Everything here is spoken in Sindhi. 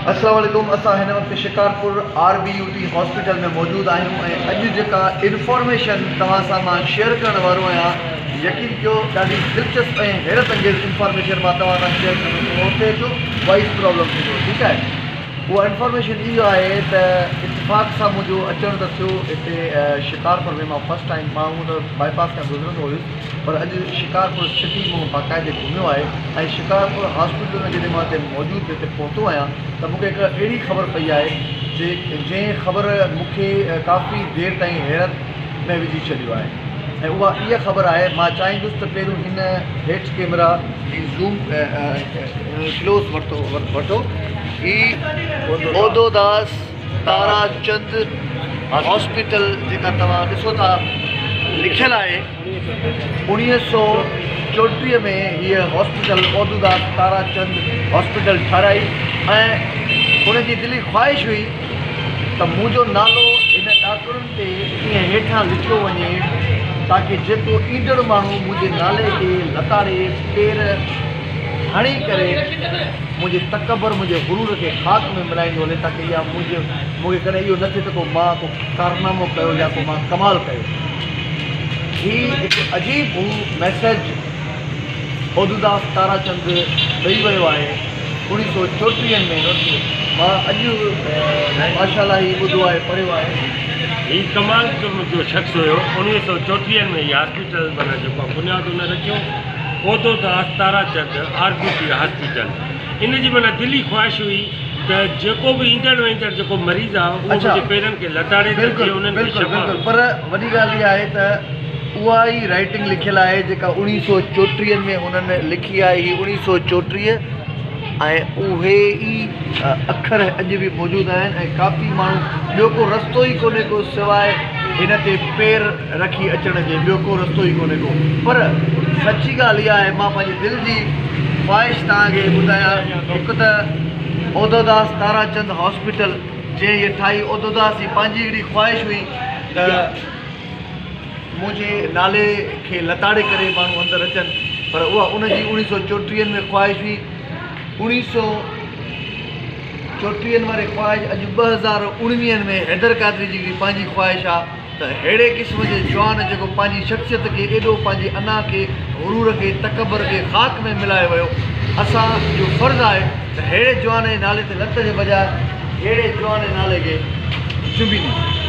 السلام عليڪم اسان هن وقت Shikarpur R B U T hospital ۾ موجود آهيون ۽ اڄ جيڪا انفارميشن توهان سان مان شيئر ڪرڻ وارو آهيان يقين ڪيو ڏاڍي دلچسپ ۽ حيرت انگيز انفارميشن مان توهان سان شيئر ڪندس ٿورو اتي اچو وائس پرابلم ٿيندو ٺيڪ آهي اها انفارميشن اهو آهي ته اتفاق سان منهنجو اچڻ ته ٿيو هتي شڪارپور ۾ مان فرسٽ ٽائيم مان هونء ته بائي پاس کان گذرندو هيس پر اڄ شڪارپور سٽي مون باقاعدي گهميو آهي ۽ شڪارپور هاسپيٽل ۾ جڏهن مان هتي موجود هتي پهتو آهيان ته مون کي هڪ اهڙي خبر پئي آهي جنهن خبر مون کي ڪافي دير تائين حيرت ۾ وجهي ڇڏيو آهي ۽ اها اها خبر آهي مان چاهيندس ته پهريون هن هيٺ ڪيمرا جي زوم ڪلوز ورتو وٺو هي اودوداس تارا چند هاسپيٽل جيڪا توهان ڏسو ٿا لکيل آهي 1934 ۾ هيء هاسپيٽل اودوداس تارا چند هاسپيٽل ٺهرائي ۽ هن جي دلي خواهش هئي ته منهنجو نالو هن ڏاڪڻن تي ائين هيٺان لکيو وڃي تاڪه جيڪو ايندڙ ماڻهو منهنجي نالي کي لتاڙي پير هڻي ڪري منهنجي تڪبر منهنجي غرور کي خاڪ ۾ ملائيندو هلي تاڪه اها منهنجي مون کي ڪڏهن اهو نه ٿئي ته ڪو مان ڪو ڪارنامو ڪيو يا ڪو مان ڪمال ڪيو. هي هڪ عجيب هو ميسيج اودوداس تارا چند ڏئي ويو آهي اوڻيهه سو چوٽيهن ۾ مان اڄ ماشاء الله هي ٻڌو آهي پڙهيو آهي. هي ڪمال جو شخص هيو 1934 ۾ هي هاسپيٽل معنيٰ جيڪو آهي بنياد هن رکيو Odhodas Tarachand R B T hospital ان جي معنيٰ دلي خواهش هئي ته جيڪو به ايندڙ ويندڙ جيڪو مريض آ اهو منهنجي پيرن کي لتاڙي ته جيئن انهن کي بلڪل شفا بلڪل پر وڏي ڳالهه اها آهي ته اها ئي رائٽنگ لکيل آهي جيڪا اوڻيهه سو چوٽيهن ۾ هنن لکي آهي هي اوڻيهه سو چوٽيهه ۽ اهي ئي اکر اڄ به موجود آهن ۽ ڪافي ماڻهو ٻيو ڪو رستو ئي ڪونهي ڪو سواء هن تي پير رکي اچڻ جي ٻيو ڪو رستو ئي ڪونهي ڪو پر سچي ڳالهه اها آهي مان پنهنجي دل جي خواهش توهان کي ٻڌايان هڪ ته اودوداس تارا چند هاسپيٽل جنهن هيء ٺاهي اودوداس جي پنهنجي هڪڙي خواهش هئي ته منهنجي نالي کي لتاڙي ڪري ماڻهو اندر اچن پر اها ان جي اوڻيهه سو چوٽيهن ۾ خواهش هئي اوڻيهه سو چوٽيهن واري خواهش اڄ 2019 ۾ حيدر قادري جي هڪڙي پنهنجي خواهش آهي ته ههڙي قسم جي جوان جيڪو پنهنجي شخصيت کي ايڏو پنهنجي انا کي، غرور کي، تڪبر کي خاڪ ۾ ملائي ويو، اسان جو فرض آهي ته ههڙي جوان جي نالي تي لت جي بجاء ههڙي جوان جي نالي کي چنبي ڏيون.